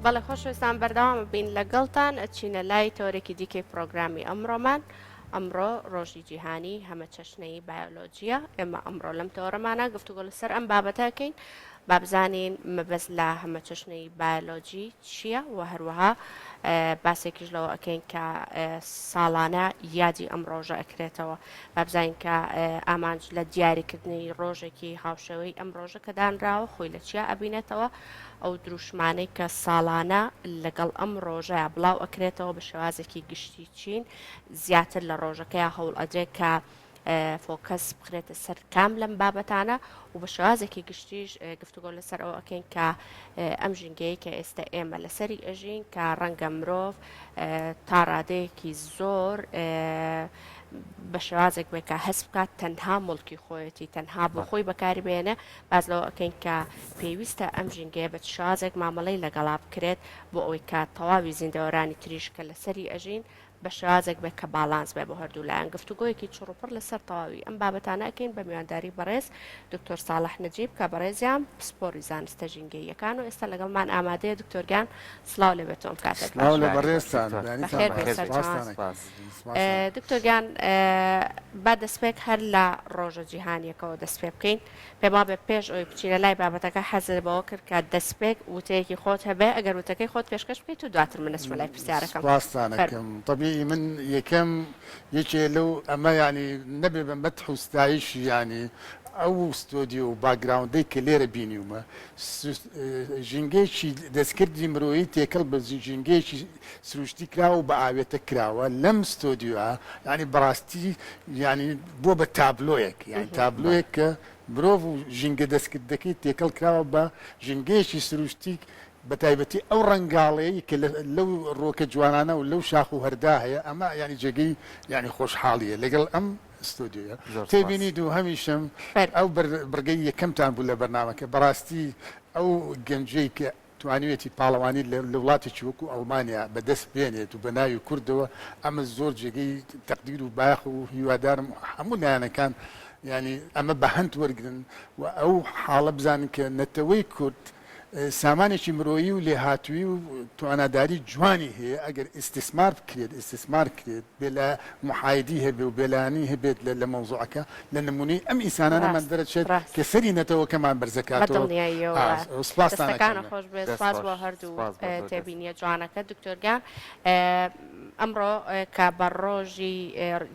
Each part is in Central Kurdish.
بەڵێ خۆشەویستان بەردەوام بین لەگەڵتان ئەچینە لای تەوەرێکی دیکەی پرۆگرامی ئەمڕۆمان ئەمڕۆ ڕۆژی جیهانی هەمەچەشنەیی بایۆلۆجیە ئێمە ئەمڕۆ لەم تەوەرەمانە گفتوگۆ لەسەر ئەم بابەتەکەین با بزانین مەبەست لە هەمەچەشنەیی بایۆلۆجی چییە و هەروەها باسێکیش لەوە ئەکەین کە ساڵانە یادی ئەم ڕۆژە ئەکرێتەوە با بزانین کە ئامانج لە دیاریکردنی ڕۆژێکی هاوشێوەی ئەم ڕۆژە کە دانراوە خۆی لە چیا ئەبینێتەوە ئەو دروشمانەی کە ساڵانە لەگەڵ ئەم ڕۆژەیا بڵاو ئەکرێتەوە بە شێوازێکی گشتی چین زیاتر لە ڕۆژەکەیا هەوڵ ئەدرێت کە فۆکەس بخرێتە سەر کام لەم بابەتانە و بە شێوازێکی گشتیش گفتوگۆ لەسەر ئەوە ئەکەین کە ئەم ژینگەیە کە ئێستا ئێمە لەسەری ئەژین کە ڕەنگە مرۆڤ تا ڕادەیەکی زۆر بە شێوازێک بێت کە هەست بکات تەنها موڵکی خۆیەتی تەنها بۆ خۆی بەکاری بێنێ باس لەوە ئەکەین کە پێویستە ئەم ژینگەیە بە چ شێوازێک مامەڵەی لەگەڵا بکرێت بۆ ئەوەی کە تەواوی زیندەوەرانی تریش کە لەسەری ئەژین بە شێوازێک بێت کە باڵانس بێت بۆ هەردوو لایەن. گفتوگۆیەکی چڕوپڕ لەسەر تەواوی ئەم بابەتانە ئەکەین بە میوانداری بەڕێز دکتۆر ساڵح نەجیب کە بەڕێزیان پسپۆڕی زانستە ژینگەییەکان و ئێستا لەگەڵمان ئامادەیە. دکتۆر گیان سڵاو لێ بێت ئەم کاتەت باش. سڵاو لە باش. بەڕێزتان، بەیانیتان بەخێر بێی باش، سەرچاوان. سپاستان ئەکەم. سپاستان. دکتۆر گیان با دەستپێک هەر لە ڕۆژە جیهانیەکەوە دەست پێ بکەین. پێم وابێ پێش ئەوەی بچینە لای بابەتەکە حەزت بەوە کرد کە دەستپێک وتەیەکی خۆت هەبێ، ئەگەر وتەکەی خۆت پێشکەش بکەیت و دواتر من ئەچمە لای پرسیارەکەم. سپاستان فەرموو. ئەکەم. تەبیعی من یەکەم یەکێ لەو ئەمە یانی نەبێ بە مەدح و ستایش یانی ئەو ستۆدیۆ و background ەی کە لێرە بینیومە ژینگەیەکی دەستکردی مرۆیی تێکەڵ بە ژینگەیەکی سروشتی کراوە و بە ئاوێتە کراوە لەم ستۆدیۆە یانی بەڕاستی یانی بووە بە تابلۆیەک یانی تابلۆیەک کە مرۆڤ و ژینگە دەستکردەکەی تێکەڵ کراوە بە ژینگەیەکی سروشتی بە تایبەتی ئەو ڕەنگاڵەیەی کە لەو ڕووەکە جوانانە و لەو شاخ و هەردا هەیە ئەمە یانی جێگەی یانی خۆشحاڵیە لەگەڵ ئەم ستۆدیۆیە تێبینی دووهەمیشم ئەو بڕگەی یەکەمتان بوو لە بەرنامەکە بەڕاستی ئەو گەنجەی کە توانیویەتی پاڵەوانی لە وڵاتێکی وەکو ئەڵمانیا بەدەست بێنێت و بە ناوی کوردەوە، ئەمە زۆر جێگەی تەقدیر و بایەخ و هیوادارم هەموو لایەنەکان یانی ئەمە بە هەند وەرگرن و ئەو حاڵە بزانن کە نەتەوەی کورد سامانێکی مرۆیی و لێهاتوویی و تواناداری جوانی هەیە ئەگەر ئیستیسمار بکرێت ئیستیسمار کرێت بێلا محایدی هەبێ و بێلایەنی هەبێت لە لە مەوزوعەکە لە نمونەی ئەم ئینسانانەمان ڕاست دەرەچێت ڕاست کە سەری نەتەوەکەمان بە بەرزەکاتەوە دڵنیاییەوە ئا سپاستان دەستەکانت ئەکەم. خۆش بێت دەست سپاس بۆ خۆش هەردوو سپاس بۆ تۆ دەست. تێبینیە جوانەکە دکتۆر گیان ئەمڕۆ کە بە ڕۆژی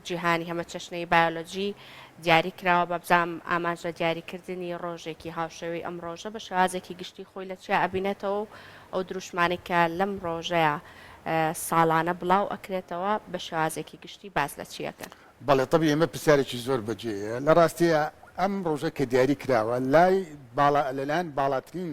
جیهانی هەمەچەشنەیی بایۆلۆجی دیاری کراوە با بزانم ئامانج لە دیاریکردنی ڕۆژێکی هاوشێوەی ئەم ڕۆژە بە شێوازێکی گشتی خۆی لە چیا ئەبینێتەوە و ئەو دروشمانەی کە لەم ڕۆژەیا ساڵانە بڵاو ئەکرێتەوە بە شێوازێکی گشتی باس لە چی ئەکەن؟ بەڵێ تەبی ئەمە پرسیارێکی زۆر بەجێیە. لە ڕاستیا ئەم ڕۆژە کە دیاری کراوە لای باڵا لەلایەن باڵاترین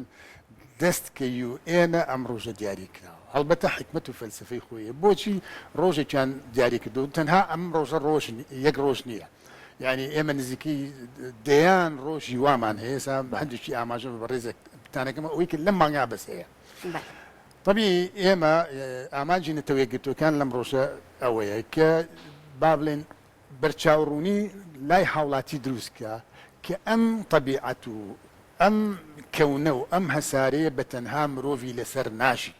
دەست کە یو ئێنە ئەم ڕۆژە دیاری کراوە. هەڵبەتە حیکمەت و فەلسەفەی خۆی هەیە. بۆچی ڕۆژێکیان دیاری کردووە؟ تەنها ئەم ڕۆژە ڕۆژ یەک ڕۆژ نییە. یانی ئێمە نزیکەی دەیان ڕۆژی وامان هەیە. ئێستا هەندێکی ئاماژە بە بەڕێزتان ئەکەم ئەوەی کە لەم مانگا بەس هەیە. تەبیعی ئێمە ئامانجی نەتەوە یەکگرتووەکان لەم ڕۆژە ئەوەیە کە با بڵێن بەرچاوڕوونی لای هاوڵاتی دروست کا کە ئەم تەبیعەت و ئەم کەونە و ئەم هەسارەیە بە تەنها مرۆڤی لەسەر ناژی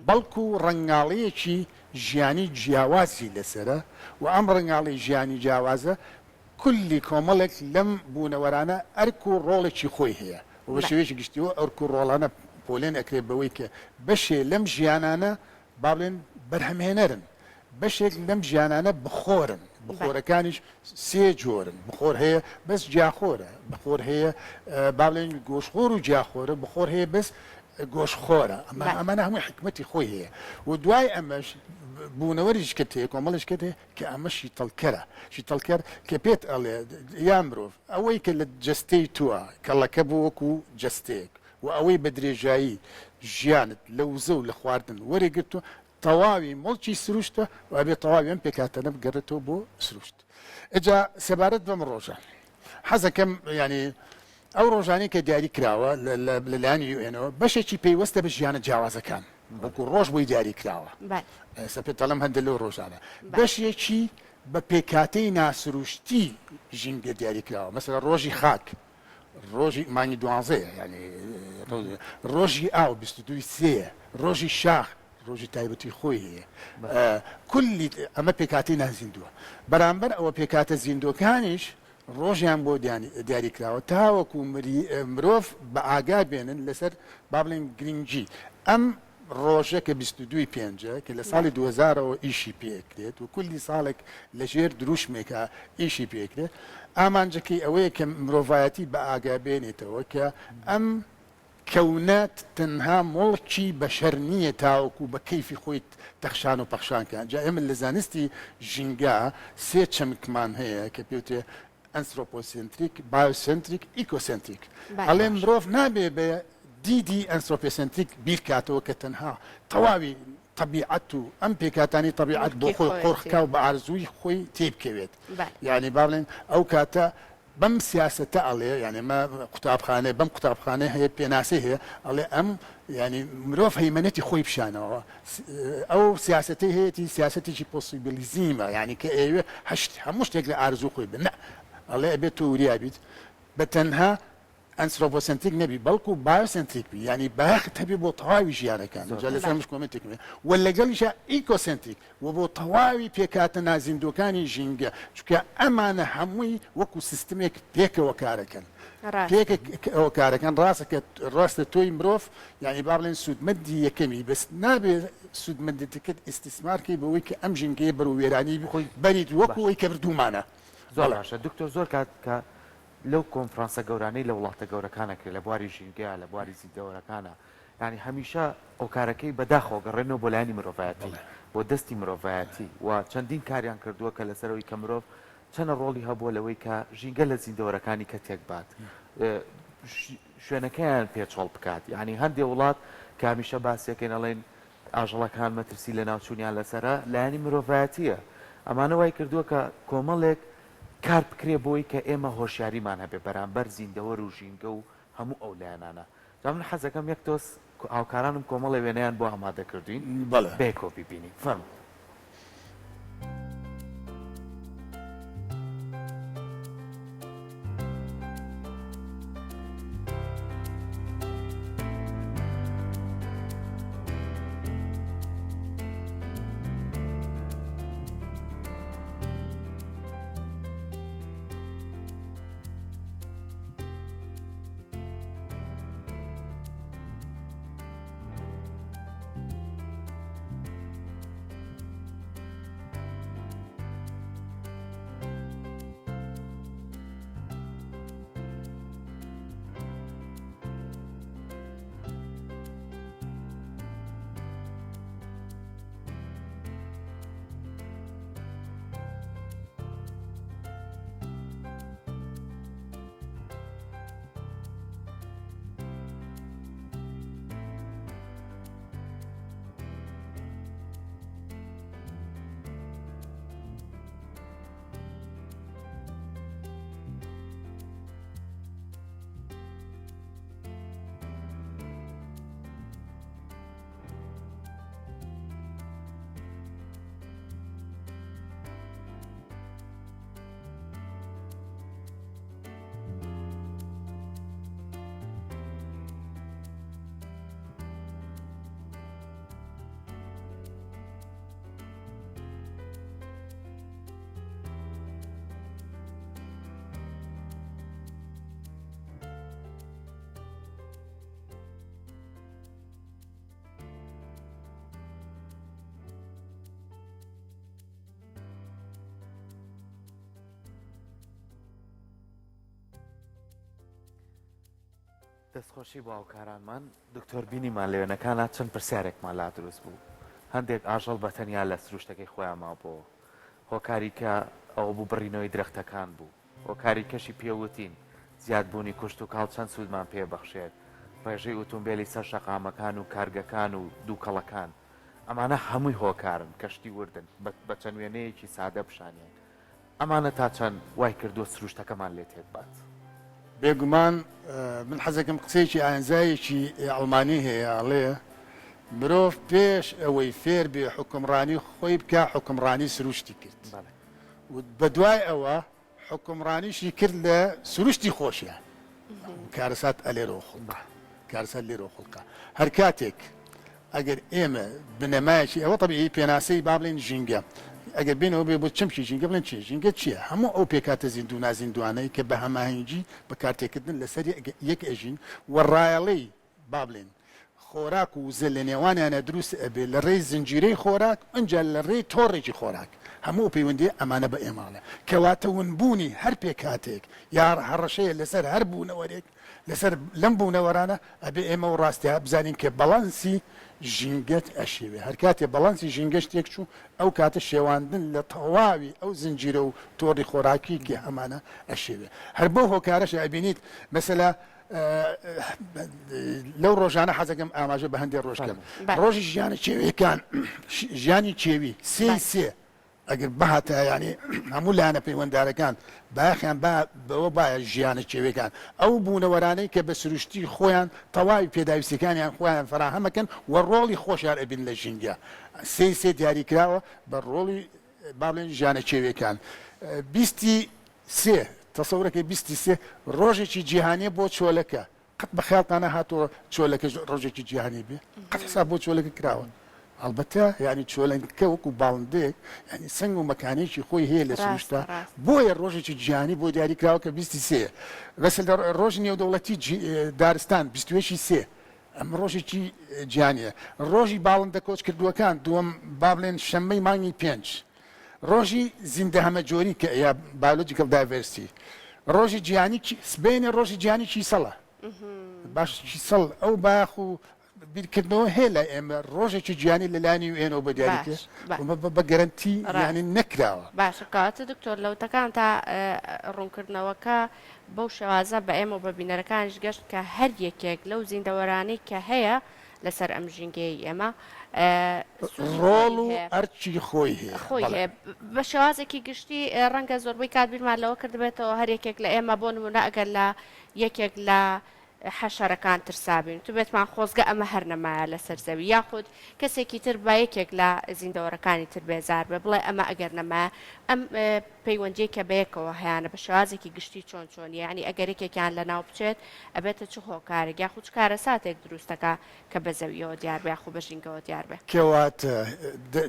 بەڵکو ڕەنگاڵەیەکی ژیانی جیاوازی لەسەرە و ئەم ڕەنگاڵەی ژیانی جیاوازە کلی کۆمەڵێک لەم بوونەوەرانە ئەرک و ڕۆڵێکی خۆی هەیە و بە شێوەیەکی گشتی ئەو ئەرک و ڕۆڵانە پۆلێن ئەکرێت بەوەی کە بەشێ لەم ژیانانە با بڵێن بەرهەمهێنەرن، بەشێک لەم ژیانانە بخۆرن، بخۆرەکانیش سێ جۆرن، بخۆر هەیە بەس گیاخۆرە، بخۆر هەیە با بڵێن گۆشتخۆر و گیاخۆرە، بخۆر هەیە بەس گۆشتخۆرە، ئەمە ئەمانە هەمووی حیکمەتی خۆی هەیە و دوای ئەمەش بوونەوەریش کە هەیە کۆمەڵیش کە هەیە کە ئەمە شیتەڵکەرە، شیتەڵکەر کە پێت ئەڵێ یا مرۆڤ ئەوەی کە لە جەستەی تۆ کەڵەکە بوو وەکوو جەستەیەک و ئەوەی بە درێژایی ژیانت لە وزە و لە خواردن وەری گرتووە تەواوی موڵکی سروشتە و ئەبێ تەواوی ئەم پێکهاتانە بگەڕێتەوە بۆ سروشت. ئجا سەبارەت بەم ڕۆژە حەزەکەم یانی ئەو ڕۆژانەی کە دیاری کراوە لە لایەن یو ئێنەوە بەشێکی پەیوەستە بە ژیانە جیاوازەکان وەکو ڕۆژ بۆی دیاری کراوە ئێستا پێت دەڵێم هەندێک لەو ڕۆژانە بەشێکی بە پێکهاتەی ناسروشتی ژینگە دیاری کراوە مەسەلەن ڕۆژی خاک. ڕۆژی مانگی دوانزەیە یانی ڕۆژی ئاو 22 سێیە ڕۆژی شاخ ڕۆژی تایبەتی خۆی هەیە کولی ئەمە پێکاتی نازیندووە بەرامبەر ئەوە پێکاتە زیندۆکانیش ڕۆژیان بۆ دیاری کراوە تاوەکو مرۆڤ بە ئاگا بێنن لەسەر با بڵێن گرنگی ئەم ڕۆژە کە 22 پێنجە کە لە ساڵی 2000ەوە ئیشی پێکرێت و کولی ساڵێک لە ژێر دروشمێکە ئیشی پێکرێت ئامانجەکەی ئەوەیە کە مرۆڤایەتی بە ئاگا بێنێتەوە کە ئەم کەونە تەنها موڵکی بەشەر نییە تاوەکو بە کەیفی خۆی تەخشان و پەخشان کە. جا ئێمە لە زانستی ژینگە سێ چەمکمان هەیە کە پێوترێ anthropocentric، biocentric، ecocentric. ئەڵێ مرۆڤ نابێ بە دیدی anthropocentric بیرکاتەوە کە تەنها تەواوی تەبیعەت و ئەم پێکهاتانەی تەبیعەت بۆ خۆی قۆرخ کا و بە ئارزووی خۆی تێیبکەوێت. یانی با بڵێین ئەو کاتە بەم سیاسەتە ئەڵێ یانی ئەمە قوتابخانەیە بەم قوتابخانەیە هەیە پێناسەی هەیە ئەڵێ ئەم یانی مرۆڤ هەیمەنەتی خۆی پیشانەوە ئەو سیاسەتەی هەیەتی سیاسەتێکی possibilism ە یانی کە ئەیەوێ هەشت هەموو شتێک لە ئارزوو خۆی بێ نا ئەڵێ ئەبێت تۆ وریا بیت بە تەنها anthropocentric نەبی بەڵکو biocentric بی یانی بایەخت هەبێ بۆ تەواوی ژیانەکان جا لەسەر ئەمەش comment ێکم هەیە و لەگەڵیشا ecocentric و بۆ تەواوی پێکهاتە نازیندووەکانی ژینگە چونکە ئەمانە هەمووی وەکو سیستمێک پێکەوە کارەکەن پێکەوە کارەکەن ڕاستە کە ڕاستە تۆی مرۆڤ یانی با بڵێن سوودمەندی یەکەمی بەس نابێ سوودمەندێتەکەت ئیستیسمار کەی بەوەی کە ئەم ژینگەیە بەرەو وێرانی بەریت وەکو ئەوەی کە بردوومانە. زۆر باشە دکتۆر زۆر کات کە لەو کۆنفرانسە گەورانەی لە وڵاتە گەورەکان ئەکرێ لە بواری ژینگەیا لە بواری زیندەوەرەکانا یانی هەمیشە هۆکارەکەی بەداخەوە گەڕێنەوە بۆ لایەنی مرۆڤایەتی بۆ دەستی مرۆڤایەتی و چەندین کاریان کردووە کە لەسەرەوەی کە مرۆڤ چەنە ڕۆڵی هەبووە لەوەی کە ژینگە لە زیندەوەرەکانی کە تێکبات شوێنەکەیان پێ چۆڵ بکات یانی هەندێ وڵات کە هەمیشە باسیەکەین ئەڵێن ئاژەڵەکان مەترسی لەناوچوونیان لەسەرە لایەنی مرۆڤایەتیە ئەمانە وای کردووە کە کۆمەڵێک کار بکرێ بۆی کە ئێمە هۆشیاریمان هەبێ بەرامبەر زیندەوەر و ژینگە و هەموو ئەو لایەنانە. جا من حەزەکەم یەک تۆز هاوکارانم کۆمەڵێ وێنەیان بۆ ئامادە کردووین بەڵێ. بەیەکەوە بیبینین. فەرموو. دەستخۆشی بۆ هاوکارانمان دکتۆر بینیمان لە وێنەکانا چەند پرسیارێکمان لا دروست بوو هەندێک ئاژەڵ بە تەنیا لە سروشتەکەی خۆیان مابۆوە هۆکاری کە ئەوە بوو بڕینەوەی درەختەکان بوو هۆکاری کەشی پێوتین زیادبوونی کوشتوکاڵ چەند سوودمان پێ بەخشێت ڕێژەی ئوتومبێلی سەر شەقامەکان و کارگەکان و دووکەڵەکان ئەمانە هەمووی هۆکارن کە شتی وردن بە چەند وێنەیەکی سادە پیشانیان ئەمانە تا چەند وای کردووە سروشتەکەمان لێ تێک بات؟ بێگومان من حەزەکەم قسەیەکی ئاینزایەکی ئەڵمانی هەیە ئەڵێ مرۆڤ پێش ئەوەی فێر بێ حوکمڕانی خۆی بکا حوکمڕانی سروشتی کرد و بەدوای ئەوە حوکمڕانیشی کرد لە سروشتی خۆشیان. کارەسات ئەلێرەوە خوڵقا. کارەسات لێرەوە خوڵقا. هەر کاتێک ئەگەر ئێمە بنەمایەکی ئەوە تەبیعی پێناسەی با بڵێین ژینگە ئەگەر بێنەوە بێ بۆ چەمکی ژینگە بڵێن چیە ژینگە چیە هەموو ئەو پێکهاتە زیندوو و نازیندووانەی کە بە هەماهەنگی بە کارتێکردن لەسەر یەک ئەژین و ڕایەڵەی با بڵێین خۆراک و وزە لە نێوانیانا دروست ئەبێ لە ڕێی زنجیرەی خۆراک ئنجا لە ڕێی تۆڕێکی خۆراک هەموو ئەو پەیوەندیە ئەمانە بە ئێمە ئەڵێ کەواتە ونبوونی هەر پێکهاتەیەک یا هەڕەشەیە لەسەر هەر بوونەوەرێک لەسەر لەم بوونەوەرانە ئەبێ ئێمە و ڕاستیا بزانین کە بەڵانسی ژینگەت ئەشێوێ هەرکاتێ بەڵانسی ژینگەش تێکچوو ئەو کاتە شێواندن لە تەواوی ئەو زنجیرە و تۆڕی خۆراکی کە هەمانە ئەشێوێ هەر بەو هۆکارەشە ئەبینیت مەسەلا لەو ڕۆژانە حەزەکەم ئاماژە بە هەندێک ڕۆژ کەم ڕۆژی ژیانە کێویەکان ژیانی کێوی سێ سێ ئەگەر بهاتایە یانی هەموو لایەنە پەیوەندارەکان بایەخیان با بەوە بایە ژیانە کێویەکان ئەو بوونەوەرانەی کە بە سروشتی خۆیان تەواوی پێداویستیەکانیان خۆیان فەراهەمەکەن و ڕۆڵی خۆشیان ئەبین لە ژینگە سێی سێ دیاری کراوە بە ڕۆڵی با بڵێن ژیانە کێویەکان بیستی سێ تەسەورەکەی بیستی سێ ڕۆژێکی جیهانیە بۆ چۆلەکە قەت بە خەیاڵتانا هاتووە چۆلەکە ڕۆژێکی جیهانی بێ؟ قەت حساب بۆ چۆلەکە کراوە؟ ئەڵبەتە یانی چۆلەکە وەکو باڵندەیەک یانی سەنگ و مەکانێکی خۆی هەیە لە سروشتا بۆیە ڕۆژێکی جیهانی بۆ دیاری کراوە کە بیستی سێ بەس لە ڕۆژی نێودەوڵەتی دارستان بیستوێکی سێ ئەم ڕۆژێکی جیهانیە ڕۆژی باڵندە کۆچکردووەکان دووەم با بڵێن شەممەی مانگی پێنج ڕۆژی زیندە هەمەجۆری کە یا Biological Diversity ڕۆژی جیهانی سبەینێ ڕۆژی جیهانی کیسەڵە باش کیسەڵ ئەو باخ و بیرکردنەوە هەیە لای ئێمە ڕۆژێکی جیهانی لەلایەن یو ئێنەوە بە دیاری باش کرد باش بە گەرەنتی ڕاست یانی نەکراوە. باشە کەواتە دکتۆر لەوتەکان تا ڕوونکردنەوەکە بەو شێوازە بە ئێمە و بە بینەرەکانیش گەشت کە هەر یەکێک لەو زیندەوەرانەی کە هەیە لەسەر ئەم ژینگەیەی ئێمە سوودی ڕۆڵ زۆری و هەیە. ئەرکی خۆی هەیە. خۆی بەڵێ. هەیە. بە شێوازێکی گشتی ڕەنگە زۆربەی کات بیرمان لەوە کردبێتەوە هەر یەکێک لە ئێمە بۆ نموونە ئەگەر لە یەکێک لە حەشەرەکان ترسابین وتبێتمان خۆزگە ئەمە هەر نەمایە لەسەر زەوی یاخود کەسێکی تر بە یەکێک لە زیندەوەرەکانی تر بێزار بێ بڵێ ئەمە ئەگەر نەمایە ئەم پەیوەندیەی کە بەیەکەوە هەیانە بە شێوازێکی گشتی چۆن چۆنیە یانی ئەگەر یەکێکیان لەناو بچێت ئەبێتە چ هۆکارێک یاخود چ کارەساتێک دروست دەکا کە بە زەویەوە دیار بێ یاخو بە ژینگەوە دیار بێ؟ کەواتە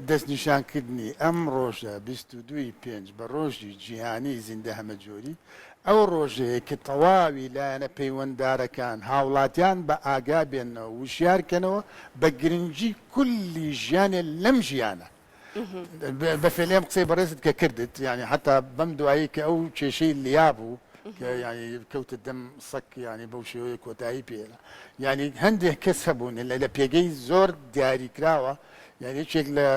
دەستنیشانکردنی ئەم ڕۆژە 22 ی پێنج بە ڕۆژی جیهانی زیندە هەمەجۆری ئەو ڕۆژەیە کە تەواوی لایەنە پەیوەنددارەکان هاوڵاتیان بە ئاگا بێننەوە وشیار کەنەوە بە گرنگی کولی ژیانێ لەم ژیانە بە فێلی ئەم قسەی بەڕێزت کە کردت یانی حتا بەم دوایی کە ئەو کێشەی لیا بوو کە یانی کەوتە دەم سەگ یانی بەو شێوەیە کۆتایی پێێنا یانی هەندێک کەس هەبوون لە لە پێگەی زۆر دیاریکراوە یان یەکێک لە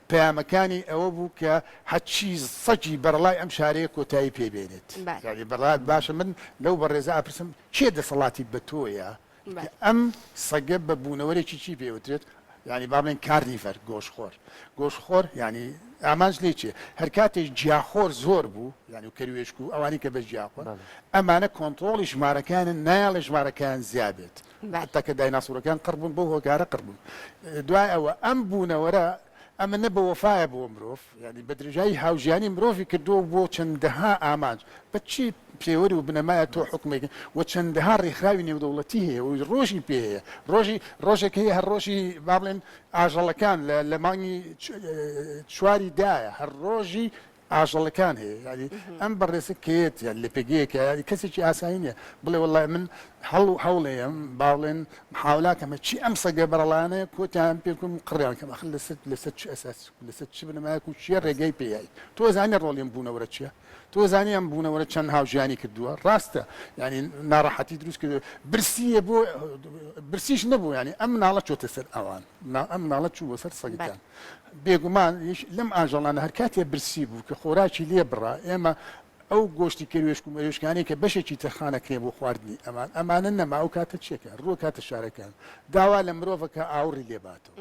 پەیامەکانی ئەوە بوو کە هەچی سەگی بەرەڵای ئەم شارەیە کۆتایی پێ بێنێت یانی بەڕات باشە من لەو بەڕێزە ئەپرسم کێ دەسەڵاتی بە تۆیە کە ئەم سەگە بە بوونەوەرێکی چی پێ وترێت یانی با بڵێن carnivore گۆشتخۆر گۆشتخۆر یانی ئامانج لێی چیە هەر کاتێک گیاخۆر زۆر بوو یانی و کەروێشک و ئەوانی کە بە گیاخۆر ئەمانە کۆنتڕۆڵی ژمارەکانن نایەڵێ ژمارەکەیان زیاد بێت حتا کە دایناسۆرەکان قڕ بوون بەو هۆکارە قڕ بوون دوای ئەوە ئەم بوونەوەرە ئەمە نە بە وەفایە بۆ مرۆڤ، یانی بە درێژایی هاوژیانی مرۆڤی کردووە و بۆ چەندەها ئامانج، بە چی پێوەر و بنەمایە تۆ حوکمێک و چەندەها ڕێکخراوی نێودەوڵەتی هەیە و ڕۆژی پێ هەیە، ڕۆژی ڕۆژێک هەیە هەر ڕۆژی با بڵێن ئاژەڵەکان لە لە مانگی چواری دایە هەر ڕۆژی ئاژەڵەکان هەیە یانی ئەم بەڕێزە کێت یان لە پێگەیەکە یانی کەسێکی ئاسایی نییە بڵێ وەڵای من هەڵ و هەوڵێم با بڵێن محاولا کەمە چی ئەم سەگە بەڕەڵانەیە کۆتیان پێ بکەم و قڕیان کەم ئەخر لەسەر لەسەر چ ئەساس لەسەر چ بنەمایەک و چیە ڕێگەی پێیای تۆ زانی ڕۆڵی ئەم بوونەوەرە چییە تۆ زانی ئەم بوونەوەرە چەند هاوژیانی کردووە ڕاستە یانی ناڕەحەتی دروست کردووە برسیە بۆ برسیش نەبوو یانی ئەم مناڵە چۆتە سەر ئەوان ئەم مناڵە چوو بۆ سەر سەگەکان بێگومان لەم ئاژەڵانە هەر کاتێ برسی بوو کە خۆراکی لێ بڕا، ئێمە ئەو گۆشتی کەروێشک و مەروێشکانەی کە بەشێکی تەرخان ئەکرێ بۆ خواردنی ئەمان، ئەمانە نەما، ئەو کاتە چێکە؟ ڕوو ئەکاتە شارەکان، داوا لە مرۆڤ ئەکا ئاوڕی لێ باتەوە،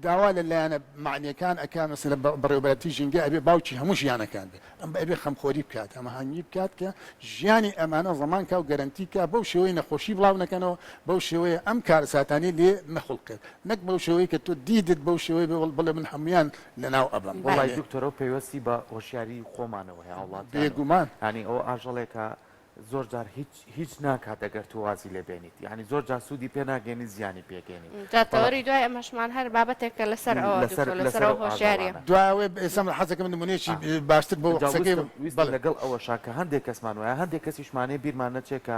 داوا لە لایەنە مەعنیەکان ئەکا، مەسەلەن بەڕێوەبەرایەتی ژینگە ئەبێ باوکی هەموو ژیانەکان بێ، ئەم ئەبێ خەمخۆری بکات، هەماهەنگی بکات کە ژیانی ئەمانە زەمان کا و گەرەنتی کا بەو شێوەی نەخۆشی بڵاو نەکەنەوە، بەو شێوەیە ئەم کارەساتانەی لێ نەخوڵقێت، نەک بەو شێوەی کە تۆ دیدت بەو شێوەیە بێ بڵێ من هەموویان لەناو ئەبەم. وەڵای دکتۆر ئەو پەیوەستی بە هۆشیاری خۆمانەوە هەیە هاوڵاتیانەوە بێگومان. یانی ئەوە ئاژەڵێکە. زۆر جار هیچ هیچ ناکات ئەگەر تۆ وازی لێ بێنیت یانی زۆر جار سوودی پێ ناگەێنی زیانی پێگەێنی جا تەوەری دوای ئەمەشمان هەر بابەتێکە لەسەر ئەوە لەسەر دکتۆر لەسەر لەسەر ئەو ئەو هۆشیاریە. ئاژەڵانە. دوای ئەوەی ئێستا من حەزەکەم نمونەیەکی باشتر بۆ جا قسەکەی ویستم ویستم بەڵێ. لەگەڵ ئەوەشا کە هەندێک کەسمان وایە هەندێک کەسیشمان هەیە بیرمان نەچێ کە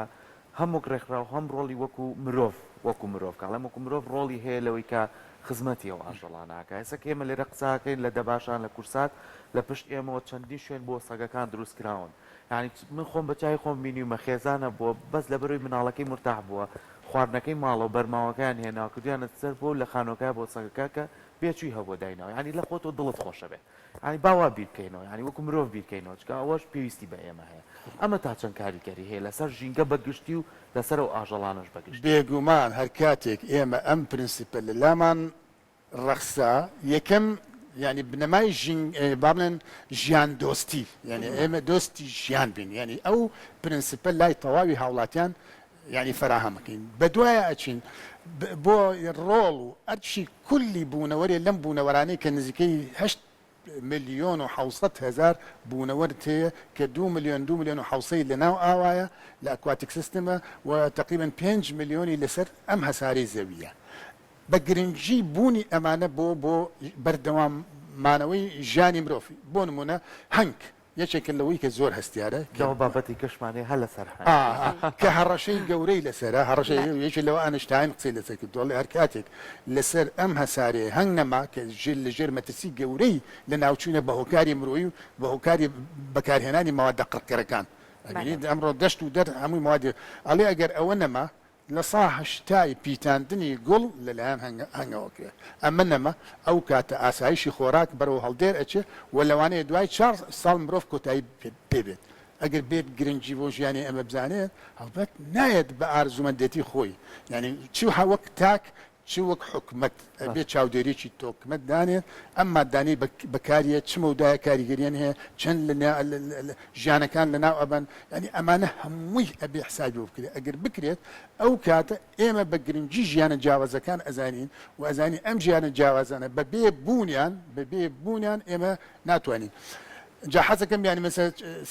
هەم وەک ڕێکخراو هەم ڕۆڵی وەکو مرۆڤ وەکو مرۆڤ کە ئەڵێم وەکو مرۆڤ ڕۆڵی هەیە لەوەی کە خزمەتی ئەو ئاژەڵانە ئەکا ئێستا کە ئێمە لێرە قسە ئەکەین لە دەباشان لە کورسات لە پشت ئێمەوە چەندین شوێن بۆ سەگەکان دروست کراون یانی من خۆم بە چاوی خۆم بینیومە خێزانە بووە بەس لەبەرەوەی مناڵەکەی مورتاح بووە خواردنەکەی ماڵەوە بەرماوەکەیان هێناوە کردویانە سەر بۆ لە خانوەکە بۆ سەگەکە کە بێچوی هەبووە دایناوە یانی لە خۆتەوە دڵت خۆشە بێت یانی با وا بیر بکەینەوە یانی وەکو مرۆڤ بیر کەینەوە چونکە ئەوەش پێویستی بە ئێمە هەیە ئەمە تا چەند کاریگەری هەیە لەسەر ژینگە بە گشتی و لەسەر ئەو ئاژەڵانەش بە گشتی. بێگومان هەر کاتێک ئێمە ئەم پرنسیپە لە لامان ڕەخسا، یەکەم یانی بنەمای ژین با بڵێن ژیان دۆستی یانی ئێمە دۆستی ژیان بین یانی ئەو پرنسیپە لای تەواوی هاوڵاتیان یانی فەراهەم بکەین بەدوایە ئەچین بۆ ڕۆڵ و ئەرکی کولی بوونەوەرێ لەم بوونەوەرانەی کە نزیکەی هەشت ملیۆن و حەوسەد هەزار بوونەوەرت هەیە کە دوو ملیۆن دوو ملیۆن و حەوسەی لە ناو ئاوایە لە aquatic system ە و تەقریبەن پێنج ملیۆنی لەسەر ئەم هەسارەی زەوییە بە گرنگی بوونی ئەمانە بۆ بۆ بەردەوام مانەوەی ژیانی مرۆڤ بۆ نموونە هەنگ یەکێکە لەوەی کە زۆر هەستیارە کە لەوە بابەتی کەشمان هەیە هەر لەسەر هەنگ. ئا کە هەڕەشەی گەورەی لەسەرە هەڕەشەی یەکێ لەوە ئەنشتاین قسەی لەسەر کردووە ئەڵێ هەر کاتێک لەسەر ئەم هەسارەیە هەنگ نەما کە ژێر لە ژێر مەترسی گەورەی لەناوچوونە بە هۆکاری مرۆیی و بە هۆکاری بەکارهێنانی مەوادە قڕکەرەکان ئەبینیت ئەمڕۆ دەشت و دەر هەمووی مەوادی ئەڵێ ئەگەر ئەوە نەما لە سا هەشتای پیتاندنی گوڵ لە لایەن هەنگەوە کرێ. ئەمە نەما، ئەو کاتە ئاسایشی خۆراک بەرەو هەڵدێر ئەچێ و لەوانەیە دوای چار ساڵ مرۆڤ کۆتایی پێ بێت. ئەگەر بێت گرنگی بۆ ژیانی ئێمە بزانێت، هەڵبەت نایەت بە ئارزومەندێتی خۆی، یانی چ وەک تاک چ وەک حکومەت ئەبێ چاودێریی تۆکمە دانێت، ئەم ماددانەی بەکاریە چ مەودایە کاریگەریان هەیە، چەند لە ژیانەکان لەناو ئەبەن، یانی ئەمانە هەمووی ئەبێ حسابی بۆ بکرێت، ئەگەر بکرێت ئەو کاتە ئێمە بە گرنگی ژیانە جیاوازەکان ئەزانین و ئەزانین ئەم ژیانە جیاوازانە بە بێ بوونیان بە بێ بوونیان ئێمە ناتوانین. جا حەزەکەم یانی مەسە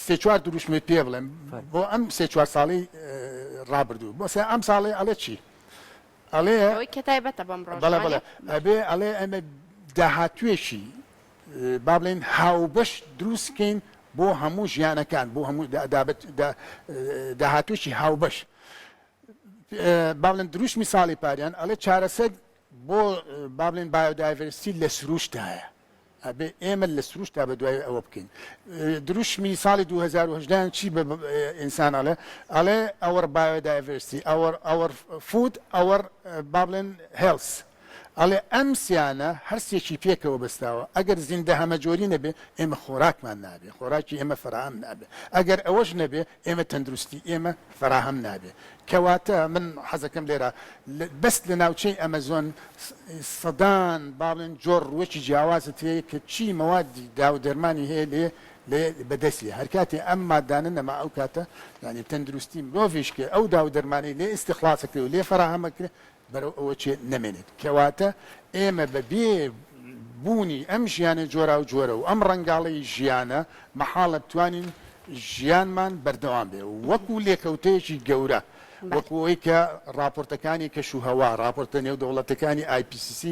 سێ چوار دروشمت پێ بڵێم بۆ ئەم سێ چوار ساڵی ڕابردوو بۆ سێ ئەم ساڵی ئەڵێ چی؟ ئەڵێ ئەوەی کە تایبەتە بەم ڕۆژە بەڵێ بەڵێ ئەبێ ئەڵێ ئەمە داهاتوویەکی با بڵێین هاوبەش دروست کەین بۆ هەموو ژیانەکان بۆ هەموو داهاتوویەکی هاوبەش با بڵێن دروشمی ساڵی پاریان ئەڵێ چارەسەر بۆ با بڵێن biodiversity لە سروشتدایە ئەبێ ئێمە لە سروشتا بە دوای ئەوە بکەین. دروشمی ساڵی 2018 چی بە ئینسان ئەڵێ؟ ئەڵێ our biodiversity، our our food، our با بڵێن health. ئەڵێ ئەم سیانە هەر سێکی پێکەوە بەستاوە. ئەگەر زیندە هەمەجۆری نەبێ ئێمە خۆراکمان نابێ، خۆراکی ئێمە فەراهەم نابێ. ئەگەر ئەوەش نەبێ ئێمە تەندروستی ئێمە فەراهەم نابێ. کەواتە من حەزەکەم لێرە بەس لە ناوچەی ئەمەزۆن سەدان با بڵێن جۆر ڕووەکی جیاوازت هەیە کە چی مەوادی داو دەرمانی هەیە لێ لێ بەدەستی هەر کاتێ ئەم مادانە نەما ئەو کاتە یانی تەندروستی مرۆڤیش کە ئەو داو دەرمانەی لێ ئیستخلاص ئەکرێ و لێ فەراهەم ئەکرێ بەرەو ئەوە چێ نەمێنێت. کەواتە ئێمە بە بێ بوونی ئەم ژیانە جۆراوجۆرە و ئەم ڕەنگاڵەی ژیانە مەحاڵە بتوانین ژیانمان بەردەوام بێ و وەکوو لێکەوتەیەکی گەورە وەکوو ئەوەی کە ڕاپۆرتەکانی کەشوهەوا، ڕاپۆرتە نێودەوڵەتەکانی IPCC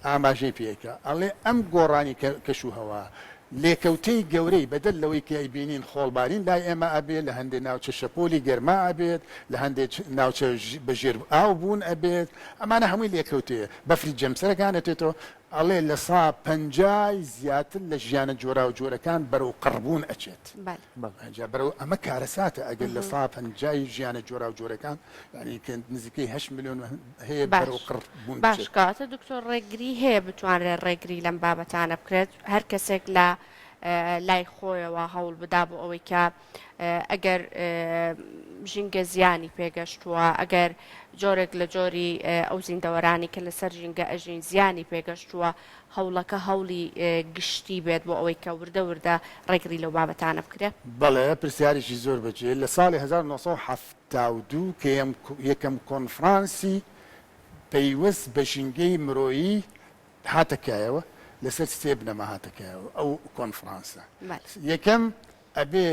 ئاماژەی پێ ئەکا ئەڵێ ئەم گۆڕانی کەشوهەوا لێکەوتەی گەورەی بەدەر لەوەی کە ئەیبینین خۆڵبارین لای ئێمە ئەبێ، لە هەندێ ناوچە شەپۆلی گەرما ئەبێت، لە هەندێ ناوچە بە ژێر ئاو بوون ئەبێت، ئەمانە هەمووی لێکەوتەیە، بەفری جەمسەرەکان ئەتێتەوە، ئەڵێ لە سا پەنجای زیاتر لە ژیانە جۆراوجۆرەکان بەرەو قڕبوون ئەچێت. جا بەرەو ئەمە کارەساتە ئەگەر لە سا پەنجای ژیانە جۆراوجۆرەکان یانی کە نزیکەی هەشت ملیۆن هەیە بەرەو باش قڕ بوون باش بچێت. کەواتە دکتۆر ڕێگری هەیە بتوانرێت ڕێگری لەم بابەتانە بکرێت هەر کەسێک لە لای خۆیەوە هەوڵ بدا بۆ ئەوەی کە ئەگەر ژینگە زیانی پێگەشتووە ئەگەر جۆرێک لە جۆری ئەو زیندەوەرانی کە لەسەر ژینگە ئەژین زیانی پێگەشتووە هەوڵەکە هەوڵی گشتی بێت بۆ ئەوەی کە وردە وردە ڕێگری لەو بابەتانە بکرێت؟ بەڵێ پرسیارێکی زۆر بەجێ. لە ساڵی 1972 کە یەکەم کۆنفرانسی پەیوەست بە ژینگەی مرۆیی هاتە کایەوە، لەسەر سێ بنەما هاتە کایەوە ئەو کۆنفرانسە. یەکەم. ئەبێ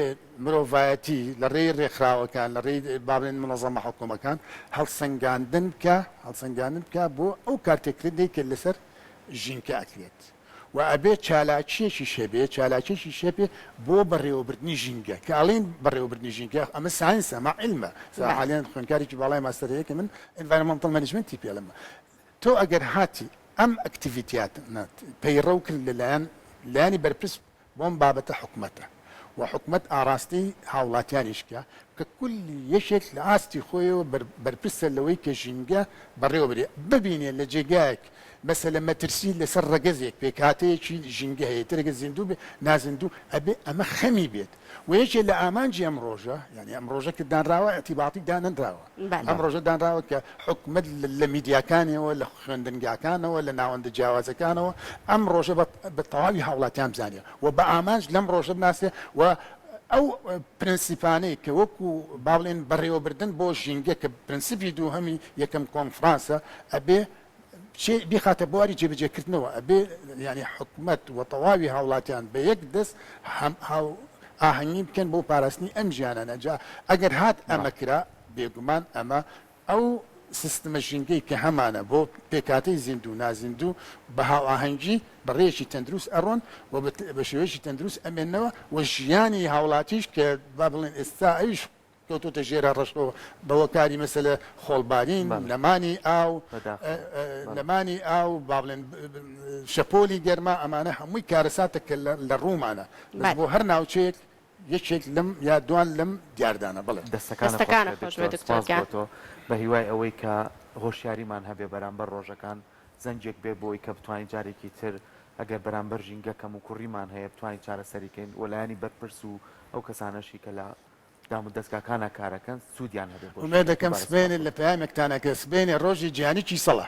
مرۆڤایەتی لە ڕێی ڕێکخراوەکان، لە ڕێی با بڵێین مونەزەمە حکوومەکان هەڵسەنگاندن بکا، هەڵسەنگاندن بکا بۆ ئەو کارتێکردنەی کە لەسەر ژینگە ئەکرێت و ئەبێ چالاکییەکیش هەبێ، چالاکییەکیش هەبێ بۆ بەڕێوەبردنی ژینگە. کە ئەڵێین بەڕێوەبردنی ژینگە ئەمە ساینسە، ئەمە عیلمە. حالیەن خوێندکارێکی باڵای ماستەر هەیە کە من environmental management ی پێ ئەڵێم. تۆ ئەگەر هاتی ئەم activity یاتەت پەیڕەو کرد لەلایەن لایەنی بەرپرس بۆم بابەتە حکومەتە و حکومەت ئاڕاستەی هاوڵاتیانیش کە کە کولی یەکێک لە ئاستی خۆیەوە بەرپرسە لەوەی کە ژینگە بەڕێوە بەرێ ببینێ لە جێگایەک مەسەلە مەترسی لەسەر ڕەگەزێک پێکهاتەیەکی ژینگە هەیە ترەگە زیندوو بێ نازیندوو ئەبێ ئەمە خەمی بێت و یەکێ لە ئامانجی ئەم ڕۆژە یانی ئەم ڕۆژە کە دانراوە ئیعتیباتی دانەنراوە ئەم ڕۆژە دانراوە کە حکومەت لە میدیاکانیەوە لە خوێندنگاکانەوە لە ناوەندە جیاوازەکانەوە ئەم ڕۆژە بە تەواوی هاوڵاتیان بزانێ و بە ئامانج لەم ڕۆژە بناسێ و ئەو پرنسیپانەی کە وەکو با بڵێن بەڕێوەبردن بۆ ژینگە کە پرنسیپی دووهەمی یەکەم کۆنفرانسە ئەبێ بیخاتە بواری جێبەجێکردنەوە ئەبێ یانی حکومەت و تەواوی هاوڵاتیان بە یەک دەست هەم هاو ئاهەنگی بکەن بۆ پاراستنی ئەم ژیانانە جا ئەگەر هات ئەمە کرا بێگومان ئەمە ئەو سیستمە ژینگەی کە هەمانە بۆ پێکهاتەی زیندوو و نازیندوو بە هاوئاهەنگی بە ڕێیەکی تەندروست ئەڕۆن و بە شێوەیەکی تەندروست ئەمێننەوە و ژیانی هاوڵاتیش کە با بڵێن ئێستا ئەویش کەوتۆتە ژێر هەڕەشەوە بە هۆکاری مەسەلە خۆڵبارین، نەمانی ئاو، نەمانی ئاو با بڵێن شەپۆلی گەرما ئەمانە هەمووی کارەساتە کە لە ڕوومانە بەس بۆ هەر ناوچەیەک یەکێک لەم یا دوان لەم دیاردانە بەڵێ. دەستەکانت خۆش بێت دکتۆر، سپاس بۆ تۆ، بە هیوای ئەوەی کە هۆشیاریمان هەبێ بەرامبەر ڕۆژەکان زەنگێک بێ بۆی کە بتوانین جارێکی تر ئەگەر بەرامبەر ژینگە کەموکوڕیمان هەیە بتوانین چارەسەری کەین و لایەنی بەرپرس و ئەو کەسانەشی کە لە دامودەزگاکانا کارەکەن سوودیان هەبێ بۆ ئومێد ژینگە. دەکەم دووبارە سپاس سبەینێ بۆ لە تۆ. پەیامێکتانا کە سبەینێ ڕۆژی جیهانی کیسەڵە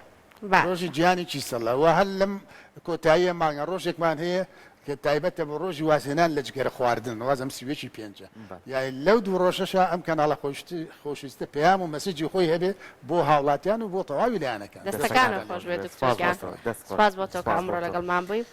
ڕۆژی باشە. جیهانی کیسەڵە و هەر لەم کۆتاییە مانگە ڕۆژێکمان هەیە کە تایبەتە بە ڕۆژی وازهێنان لە جگەرە خواردن وازم 31 ی پێنجە بەڵێ. یانی لەو دوو ڕۆژەشا ئەم کەناڵە خۆشویستە پەیام و message ی خۆی هەبێ بۆ هاوڵاتیان و بۆ تەواوی لایەنەکان. دەستەکانت دەستەکانت خۆش خۆش بێ بێت دکتۆر سپاس بۆ گیان تۆ دەست خۆش سپاس بۆ تۆ کە سپاس بۆ ئەمڕۆ تۆ. لەگەڵمان بووی.